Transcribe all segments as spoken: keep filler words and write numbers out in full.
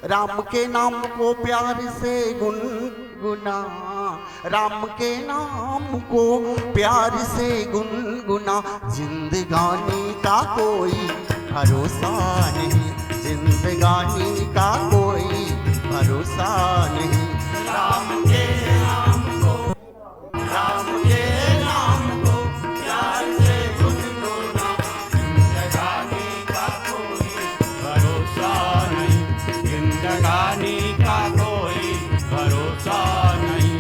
राम के नाम को प्यार से गुनगुना, राम के नाम को प्यार से गुनगुना। जिंदगानी का कोई भरोसा नहीं, जिंदगानी का कोई भरोसा नहीं। राम के नाम को, राम के नाम को प्यार से गुनगुना। जिंदगानी का कोई भरोसा नहीं, जिंदगानी का कोई भरोसा नहीं।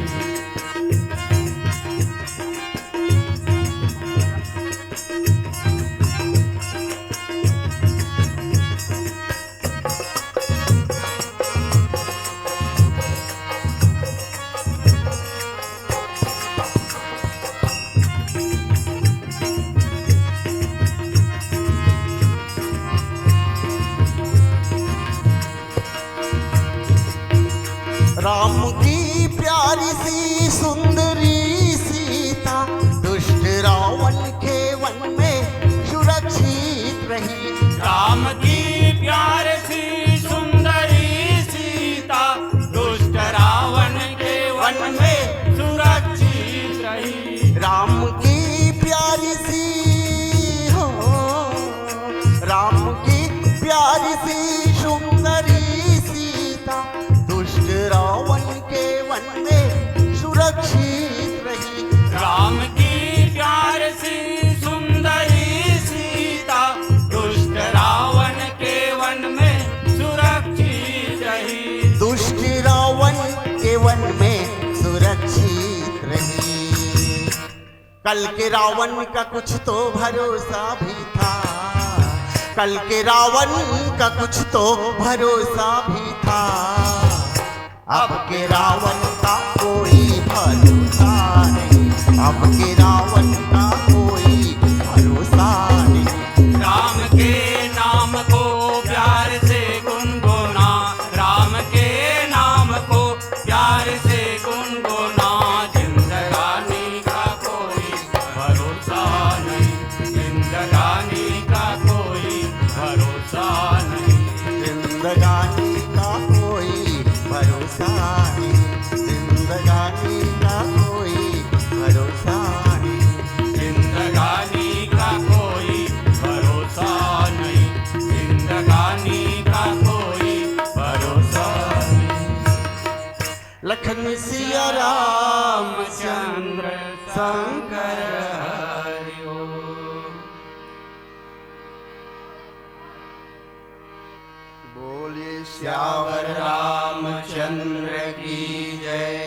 राम की प्यारी सी सुंदरी सीता, दुष्ट रावण के वन में सुरक्षित रही। राम की प्यारी सी सुंदरी सीता, दुष्ट रावण के वन में सुरक्षित रही। राम की प्यारी सी, हो, राम की प्यारी सी सुंदरी सीता, दुष्ट रावण के वन में सुरक्षित रही। राम की प्यारी सी सुंदरी सीता, दुष्ट रावण के वन में सुरक्षित रही। दुष्ट रावण के वन में सुरक्षित रही। कल के रावण का कुछ तो भरोसा भी था, कल के रावण का कुछ तो भरोसा भी था। अब के रावण का कोई भरोसा नहीं, अब के रावण का कोई भरोसा नहीं। राम के नाम को प्यार से गुनगुना, राम के नाम को प्यार से गुनगुना। जिंदगानी का कोई भरोसा नहीं, जिंदगानी का कोई भरोसा नहीं। जिंदगानी का कोई भरोसा नहीं, जिंदगानी का कोई भरोसा नहीं। जिंदगानी का कोई भरोसा नहीं, जिंदगानी का कोई भरोसा नहीं। लखन सिया रामचंद्र शंकर हरि ओम। बोलिए सियावर रामचंद्र की जय।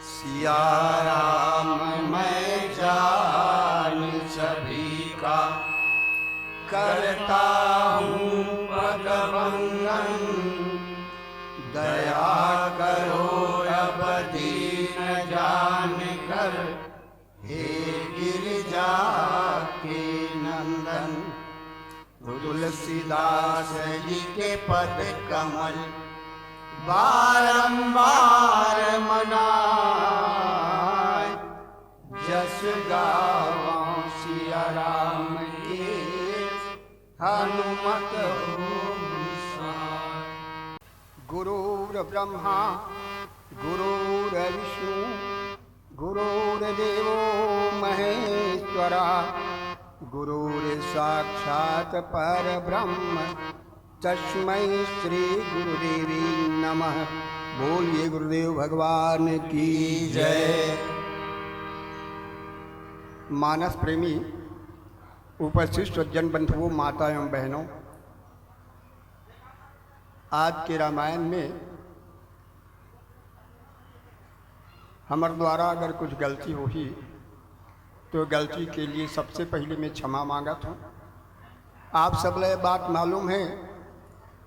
सिया राम मैं जान सभी का, करता हूँ पग बंदन। दया करो अब दीन जान कर, हे गिरिजा के नंदन। तुलसीदास जी के पद कमल बारंबार मनाय, जस गावों सिया राम के हनुमत हो विशाल। गुरुर्ब्रह्मा गुरुर्विष्णु गुरुर्देवो महेश्वरा, गुरुर्साक्षात् परब्रह्म, तस्मै श्री गुरुदेवे नमः। बोलिए गुरुदेव भगवान की जय। मानस प्रेमी, उपस्थित सज्जन बंधुओं, माता एवं बहनों, आज के रामायण में हमर द्वारा अगर कुछ गलती होही, तो गलती के लिए सबसे पहिले मैं क्षमा मांगत हूँ। आप सब ला ये बात मालूम है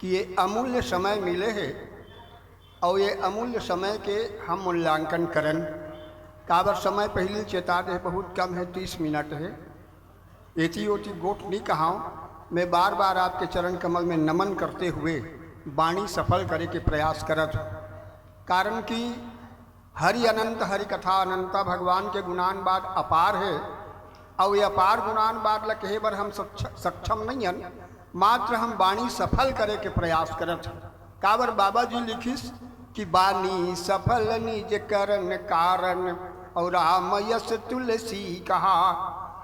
कि ये अमूल्य समय मिले है, और ये अमूल्य समय के हम मूल्यांकन करन। काबर समय पहिले चेता दे, बहुत कम है, तीस मिनट है। एती ओती गोठ नहीं कहाऊं, मैं बार बार आपके चरण कमल में नमन करते हुए वाणी सफल करे के प्रयास करत हूँ। कारण कि हरि अनंत, हरि कथा अनंता, भगवान के गुणानुवाद अपार है। और ये अपार गुणानुवाद ला कहे बर हम सक्ष-, सक्षम नहीं हन, मात्र हम वाणी सफल करे के प्रयास करत हन। काबर बाबा जी लिखिस कि बानी सफल निज करन कारण, अउ राम यस तुलसी कहा।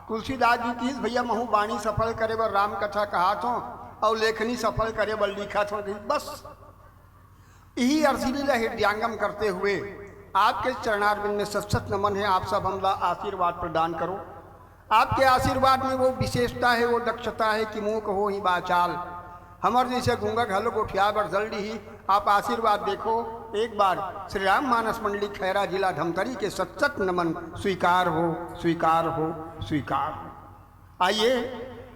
तुलसीदास जी किहिस, भैया, महूँ बानी सफल करे बर राम कथा कहात हों, अउ लेखनी सफल करे बर लिखत हों। बस इही अरसिली ला हृदयंगम करते हुए आपके चरणारविंद में सत सत नमन हे। आप सब हमला आशीर्वाद प्रदान करो। आपके आशीर्वाद में वो विशेषता हे, वो दक्षता हे कि मुँह कहो ही बाचाल। हमर जइसे गूंगा घलो गोठिया बर जल्दी ही आप आशीर्वाद देखो। एक बार श्री राम मानस मंडली खैरा, जिला धमतरी के सत सत नमन स्वीकार हो, स्वीकार हो, स्वीकार हो। आइए,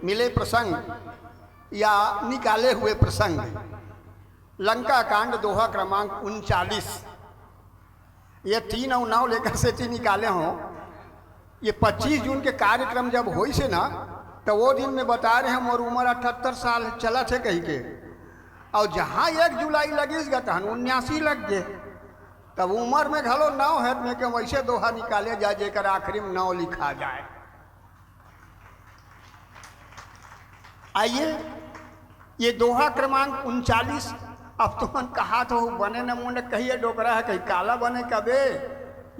मिले प्रसंग या निकाले हुए प्रसंग, लंका कांड, दोहा क्रमांक उनचालीस। ये तीन अउ नौ लेकर सेती निकाले हों। ये पच्चीस जून के कार्यक्रम जब होइस हे ना, त वो दिन में बता रहे हों, मोर उमर अठहत्तर साल चलत हे कहिके। अउ जहाँ एक जुलाई लगिस गा, तहन उन्यासी लग गे। तब उमर में घलो नौ हे, त मैं कहेंव वइसे दोहा निकाले जाए, जेकर आखिरी में नौ लिखा जाए। आइए, ये दोहा क्रमांक उनचालीस। अब तुमन कहात हो, बने नमूने कहिए, डोकरा हे, कहीं काला बने कबे?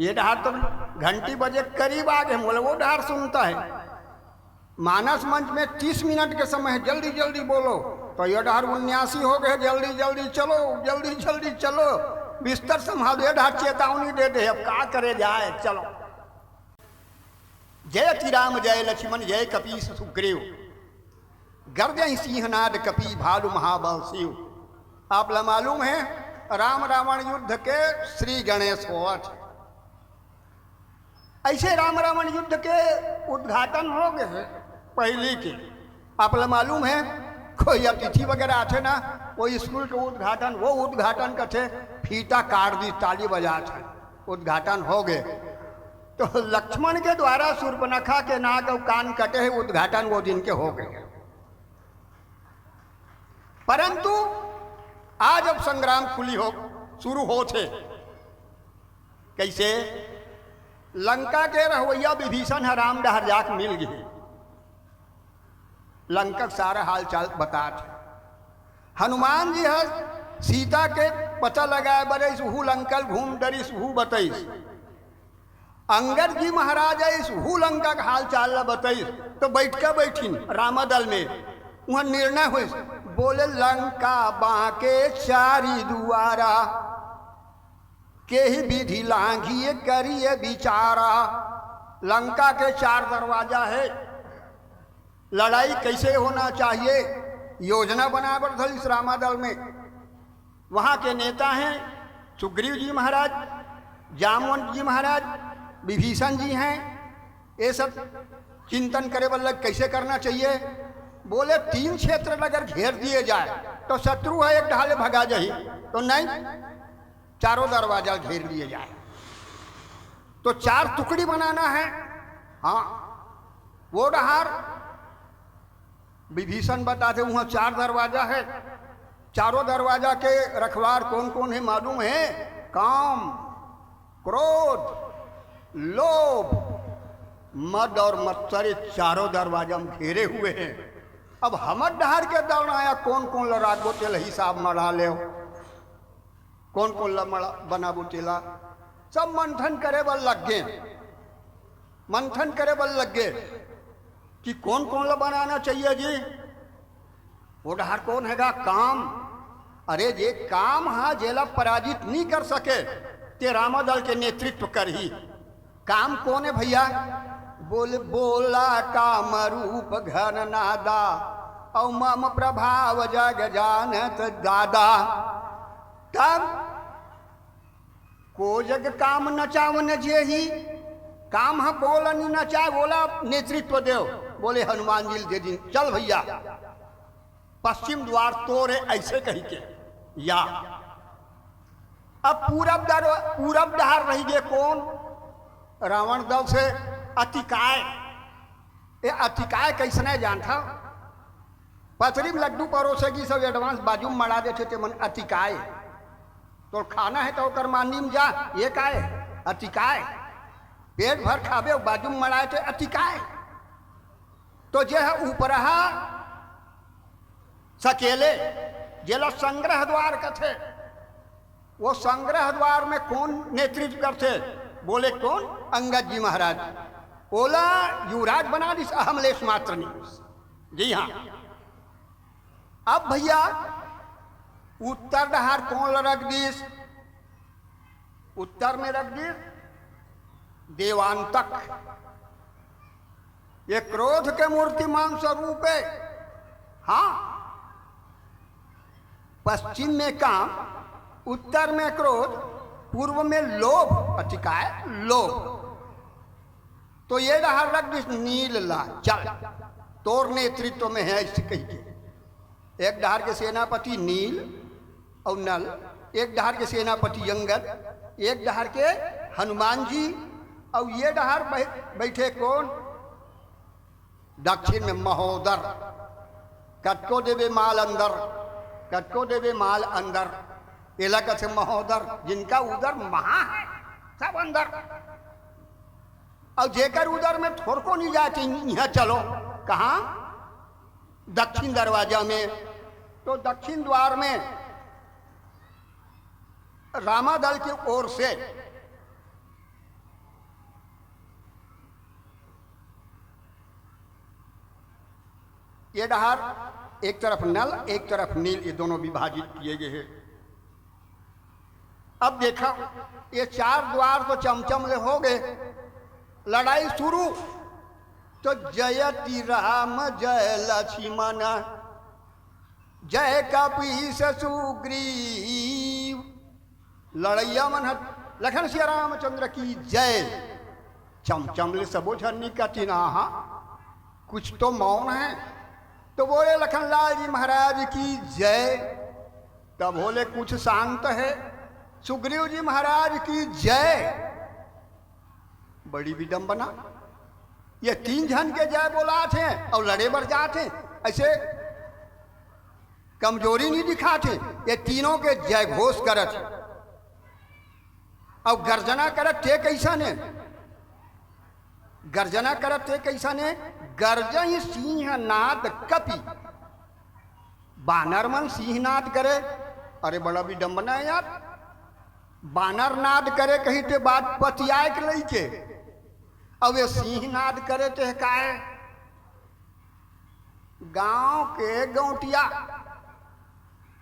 ये डहर तो घंटी बजे के करीब आ गे, मोला वो डहर सुनता हे। मानस मंच में तीस मिनट के समय हे, जल्दी जल्दी बोलो, त ये डहर उन्यासी हो गे, जल्दी जल्दी चलो, जल्दी जल्दी चलो, बिस्तर संभालो, ये डहर चेतावनी दे दे, अब का करे जाए, चलो। जय श्री राम जय लक्ष्मण जय कपीस सुग्रीव, गर्जहि सिंहनाद कपी भालु महाबल शिव। आप ला मालूम हे, राम रावण युद्ध के श्री गणेश होवत हे। अइसे राम रावण युद्ध के उद्घाटन हो गे हे पहिली के। आप ला मालूम हे, कोई अतिथि वगैरह आथे ना, वो स्कूल के उद्घाटन, वो उद्घाटन कथे, फीता काट दी, ताली बजात हे, उद्घाटन हो गे। तो लक्ष्मण के द्वारा सूर्पनखा के नाक अउ कान कटे हे, उद्घाटन वो दिन के हो गे। परंतु आज अब संग्राम खुली हो, शुरू होत हे। कइसे? लंका के रहवइया विभीषण ह राम डहर जाके मिल गे। लंका के सारा हालचाल बतात हे। हनुमान जी ह सीता के पता लगाए बर अइस, उहू लंका ल घूम डरिस, उहू बतइस। अंगद जी महाराज अइस, उहू लंका के हालचाल ल बतइस। तो बइठका बइठिन रामा दल में, उहाँ निर्णय होइस, बोले, "लंका बांके चारि दुआरा, केहि विधि लांघिए करिए विचारा।" लंका के चार दरवाजा हे, लड़ाई कैसे होना चाहिए, योजना बनाए बर धरिस रामा दल में। वहाँ के नेता हैं सुग्रीव जी महाराज, जामवंत जी महाराज, विभीषण जी हैं। ये सब चिंतन करे बर लग, कैसे करना चाहिए। बोले, तीन क्षेत्र अगर घेर दिए जाए तो शत्रु ह एक ढाले भगा जाही, तो नहीं, चारों दरवाजा घेर दिए जाए। तो चार टुकड़ी बनाना है। हाँ, वो डहार विभीषण बताथे, वहाँ चार दरवाजा है। चारों दरवाजा के रखवार कौन कौन है मालूम है? काम, क्रोध, लोभ, मद और मत्सर, ये चारों दरवाजा हम घेरे हुए हैं। अब हमर डहार के दौड़ आया, कौन कौन ल राखबो तेला हिसाब मढ़ा ले, कौन कौन ल मढ़ा-, बनाबो तेला, सब मंथन करे बर लग गे, मंथन करे बर लग गे कि कौन कौन ल बनाना चाहिए जी। वो डहार कौन हैगा? काम। अरे, जे काम हा जेला पराजित नहीं कर सके, ते रामा दल के नेतृत्व करही। काम कौन है भैया? बोल, बोला काम रूप घन नादा, और मम प्रभाव जग जानत दादा। तब को जग काम नचावन जेही, काम ह बोला नी नचाए, बोला नेतृत्व देव, बोले हनुमान जी दे दिन, चल भैया, पश्चिम द्वार तोरे, ऐसे कही के या। अब पूरब दर-, पूरब डहार रही गे कौन? रावण दल से अतिकाय। ये अतिकाय कैसने जानथा? पथरी में लड्डू परोसे की सब एडवांस बाजू में मड़ा देथे, ते मन अतिकाय। तो खाना है तो ओकर मांदी में जा, ये काय? अतिकाय। पेट भर खाबे, बाजू में मड़ाए ते अतिकाय। तो जे है ऊपरहा सकेले, जेला संग्रह द्वार कथे, वो संग्रह द्वार में कोन नेतृत्व करथे? बोले कोन? अंगद जी महाराज। ओला युवराज बना दिस, अहमलेश मात्र नहीं। जी हाँ। अब भैया, उत्तर डहार कोन ल रख दिस? उत्तर में रख दिस देवांतक। ये क्रोध के मूर्तिमान स्वरूप है। हाँ, पश्चिम में काम, उत्तर में क्रोध, पूर्व में लोभ, अतिकाय लोभ। तो ये डहार रख दिस नील ला, चल, तोर नेतृत्व में है, ऐसे कह के। एक डहार के सेनापति नील अउ नल, एक डहार के सेनापति अंगद, एक डहार के हनुमान जी, अउ ये डहार बै-, बैठे कोन? दक्षिण में महोदर। कतको देबे माल अंदर, कतको देबे माल अंदर, एला कथे महोदर। जिनका उदर महा है, सब अंदर। अउ जेकर उदर में थोरको नहीं जाए, इहाँ चलो। कहाँ? दक्षिण दरवाजा में। तो दक्षिण द्वार में रामादल की ओर से ये डहार एक तरफ नल, एक तरफ नील, ये दोनों विभाजित किए गए हैं। अब देखा, ये चार द्वार तो चमचम ले हो गए, लड़ाई शुरू। तो जयति राम जय लक्ष्मण, जय कपीस सुग्रीव। लड़ैया मन ह लखन सिया रामचंद्र की जय। चमचम ले सबो झन निकटिन आहा, कुछ तो मौन है। तो बोले लखनलाल जी महाराज की जय। तब बोले कुछ शांत है। सुग्रीव जी महाराज की जय। बड़ी विडंबना, ये तीन झन के जय बोलाथे अउ लड़े बर जाथे, ऐसे कमजोरी नहीं दिखाथे। ये तीनों के जय घोष करत हे। अउ गर्जना करत ते कैसन हे? गर्जना करत ते कैसन हे? गर्जहि सिंहनाद कपि। बानर मन सिंहनाद करे। अरे, बड़ा विडंबना है यार। बानर नाद करे कही ते बात पतियाए के लइके, अब ये सिंहनाद करे ते काय? गांव के गौंटिया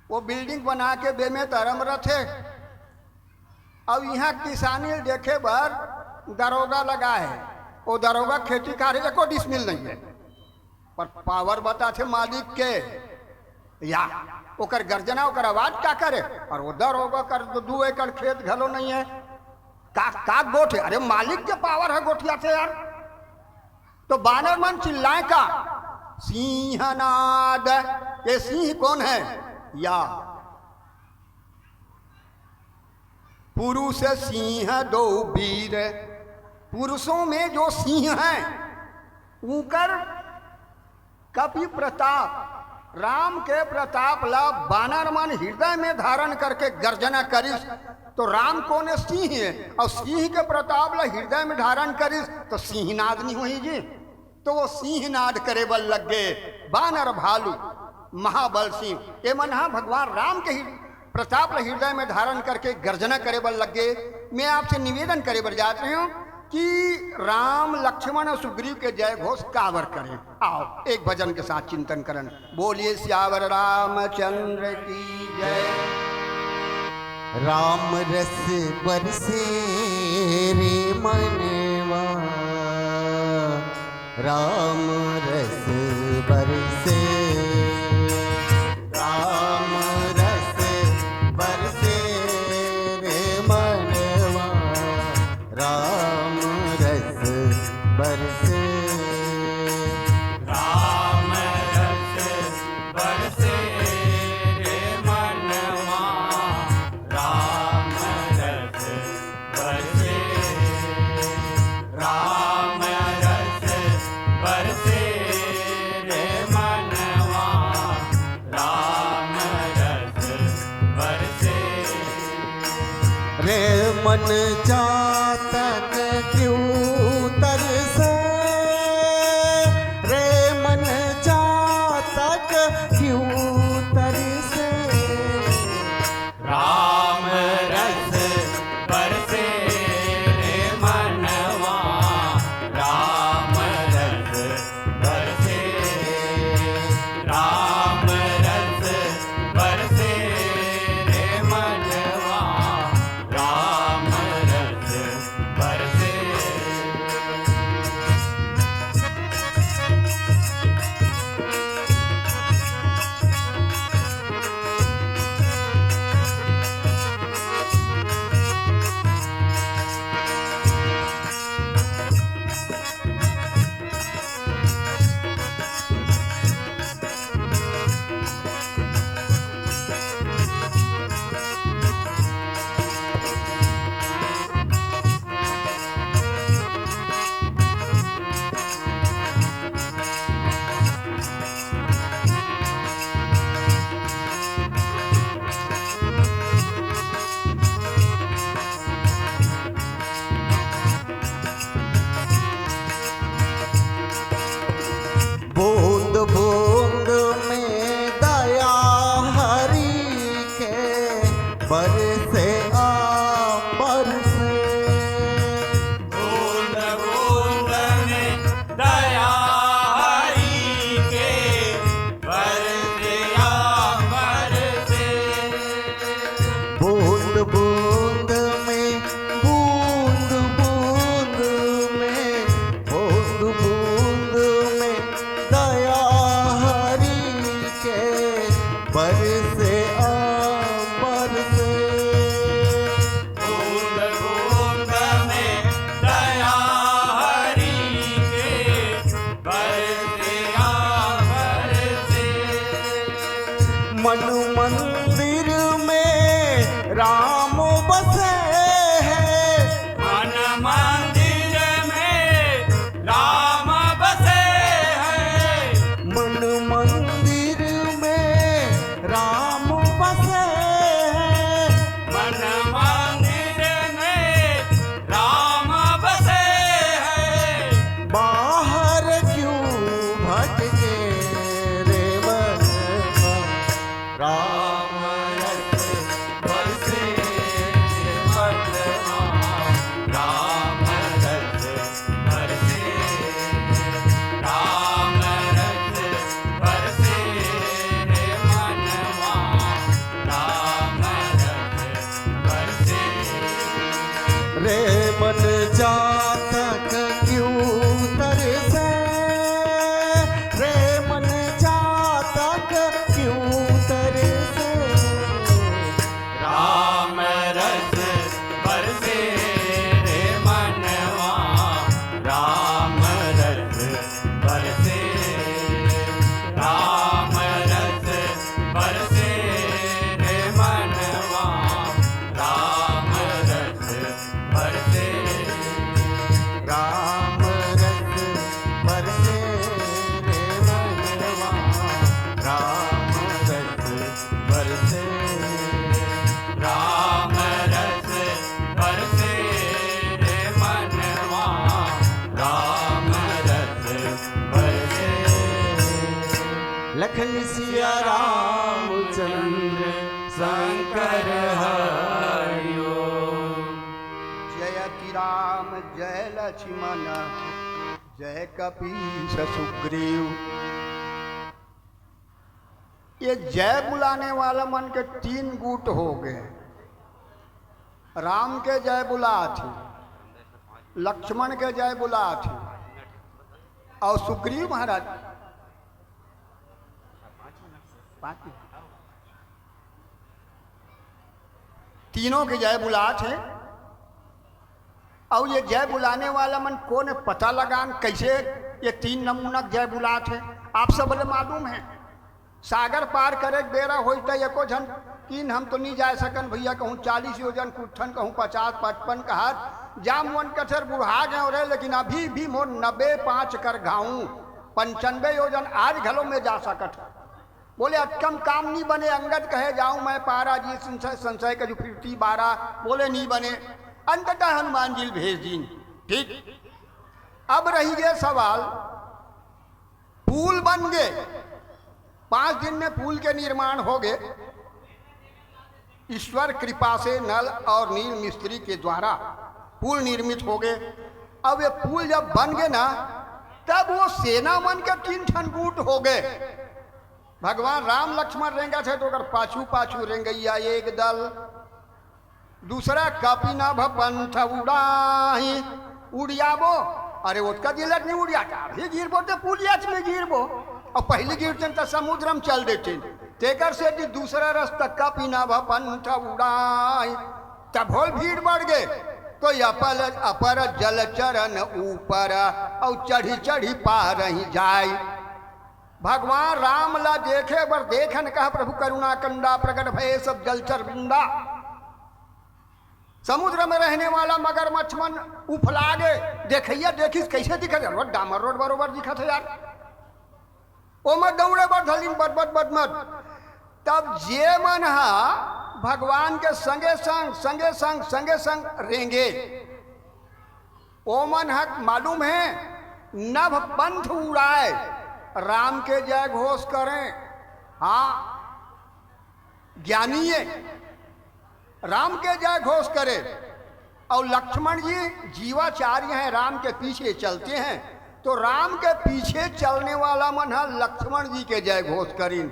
वो बिल्डिंग बना के बेमे धरम रथे। अब इहाँ किसानी देखे बर दरोगा लगा है, वो दरोगा खेती कार्य एको डिसमिल नहीं है, पर पावर बताथे मालिक के, या ओकर गर्जना, ओकर आवाज का करे? और वो दरोगा कर दो, दू एकड़ खेत घलो नहीं है, का, का गोठे? अरे मालिक के पावर है गोठियाथे यार। तो बानर मन चिल्लाए का? सिंहनाद। ये सिंह कौन है? या पुरुष सिंह दो वीर, पुरुषों में जो सिंह हैं, उनकर कपि प्रताप, राम के प्रताप ला बानर मन हृदय में धारण करके गर्जना करिस, तो राम कोने सिंह है, और सिंह के प्रताप ला हृदय में धारण करिस, तो सिंहनाद नहीं होही जी। तो वो सिंहनाद करे बर लग गे। बानर भालू महाबल सिंह, ये मन हा भगवान राम के ही प्रताप ल हृदय में धारण करके गर्जना करे बर लग गे। मैं आपसे निवेदन करे बर जात रहे हूँ कि राम, लक्ष्मण और सुग्रीव के जय घोष काबर करें। आओ, एक भजन के साथ चिंतन करन। बोलिए सियावर रामचंद्र की जय। राम रस बरसे रे मनवा, राम रस बरसे, राम रस बरसे रे मनवा, राम रस बरसे। राम रस बरसे रे मनवा, राम रस बरसे, राम रस बरसे रे मनवा, राम रस बरसे। रे मन चातक क्यों तरसे, रे मन चातक क्यों तरसे। बरसे अंबर से। बूंद बूंद में दया हरि के, बरसे अंबर से। बूंद बूंद में, बूंद बूंद में, बूंद बूंद में दया हरि के, बरसे अंबर से। बूंद बूंद में दया हरि के, बरसे अंबर से। मन मंदिर में राम बसे हैं। मन मंदिर में राम बसे हैं। मन मंदिर में राम बसे हैं। मन मंदिर में राम बसे हैं। बाहर क्यों भटके रे मन? राम रस बरसे मनवा, राम रस बरसे, राम रस बरसे रे मनवा, राम रस बरसे। रे मन जातक क्यों तरसे, रे मन जातक क्यों तरसे? राम रस बरसे रे मनवा, राम रस बरसे, राम रस बरसे रे मनवा, राम रस बरसे। राम रस बरसे रे मनवा, राम रस बरसे। राम रस बरसे रे मनवा, राम रस बरसे। लखन सिया रामचंद्र शंकर हरिओ। जयति राम जय लक्ष्मण जय कपीस सुग्रीव। ये जय बुलाने वाला मन के तीन गुट हो गए। राम के जय बुलाथे, लक्ष्मण के जय बुलाथे, अउ सुग्रीव महाराज, पाँच मिनट। तीनों के जय बुलाथे। अउ ये जय बुलाने वाला मन कोन हे, पता लगान, कइसे ये तीन नमूना के जय बुलाथे, आप सब ल मालूम हे। सागर पार करे के बेरा होइस त एको झन किन, हम तो नी जाय सकन भइया, कहूँ चालीस योजन कुट्ठन, कहूँ पचास पचपन कहत, जामवन कथेर बुढ़ा गए रे, लेकिन अभी भी मोर नब्बे पाँच कर घाऊँ, पंचानबे योजन आज घलो में जा सकत हूँ। बोले, अतकम काम नी बने, अंगद कहे जाऊं मैं पारा जी, संशय, संशय के जो फिरती बारा, बोले, नी बने। अंततः हनुमान जी ल भेज दीन। ठीक, अब रहि गे सवाल, पुल बन गे, पांच दिन में पुल के निर्माण हो गे, ईश्वर कृपा से नल और नील मिस्त्री के द्वारा पुल निर्मित हो गे। अब ये पुल जब बन गे ना, तब वो सेना मन के तीन ठन गुट हो गे। भगवान राम लक्ष्मण रेंगत हे त ओकर पाछू पाछू रेंगइया एक दल, दूसरा कपि नभ पंथ उड़ाही, उड़ियाबो। अरे ओतका दिन ले नी उड़ियात, अभी गिरबो त पुलियाच में गिरबो। अउ पहिली गिरतेन त समुद्र में चल देतेन। तेकर सेती दूसरा रस्ता कपि नभ पंथ उड़ाही। तभो ले भीड़ बढ़ गे, त अपर, अपर जल चरण ऊपर, अउ चढ़ी चढ़ी पारही जाय। भगवान राम ला देखे बर देखन कह प्रभु करुणा कंडा प्रगट भए सब जलचर वृंदा। समुद्र में रहने वाला मगरमच्छ मन उफला गे, देखइया देखिस कइसे दिखत हे, रोड डामर रोड बरोबर दिखत हे यार। ओमा दौड़े बर धलिन बदबद बदमद। तब जे मन हा भगवान के संगे संग, संगे संग, संगे संग रेंगे, ओमन ह मालूम हे, नभ पंथ उड़ाय, राम के जय घोष करें। हाँ, ज्ञानी ये। राम के जय घोष करे। और लक्ष्मण जी जीवाचार्य हैं, राम के पीछे चलते हैं, तो राम के पीछे चलने वाला मन ह लक्ष्मण जी के जय घोष करिन।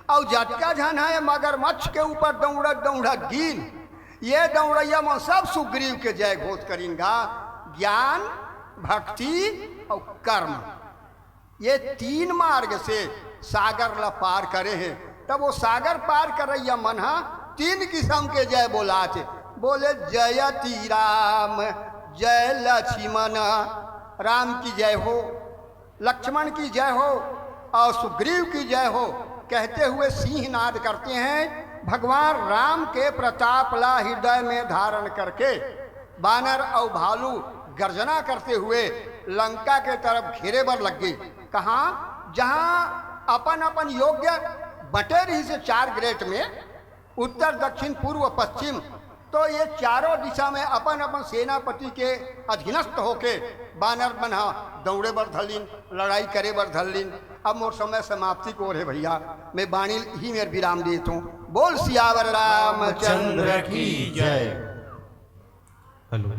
और जतका झन है मगरमच्छ के ऊपर दौड़त दौड़त गीन, ये दौड़ैया मन सब सुग्रीव के जय घोष करिन गा। ज्ञान, भक्ति और कर्म, ये तीन मार्ग से सागर ला पार करे हैं। तब वो सागर पार करैया मन ह तीन किस्म के जय बोलाथे। बोले, जय ती राम, जय लक्ष्मण, राम की जय हो, लक्ष्मण की जय हो और सुग्रीव की जय हो कहते हुए सिंहनाद करते हैं। भगवान राम के प्रताप ला हृदय में धारण करके बानर और भालू गर्जना करते हुए लंका के तरफ घेरे बर लग गई। कहाँ? जहाँ अपन अपन योग्य बटे रहिसे चार ग्रेट में, उत्तर, दक्षिण, पूर्व, पश्चिम, तो ये चारों दिशा में अपन अपन सेनापति के अधीनस्थ होके बानर मन ह दौड़े बर धलिन, लड़ाई करे बर धलिन। अब मोर समय समाप्ति को ओर हे भैया, मैं बाणी ही मेर विराम देत हूँ। बोल सियावर रामचंद्र की जय। हेलो।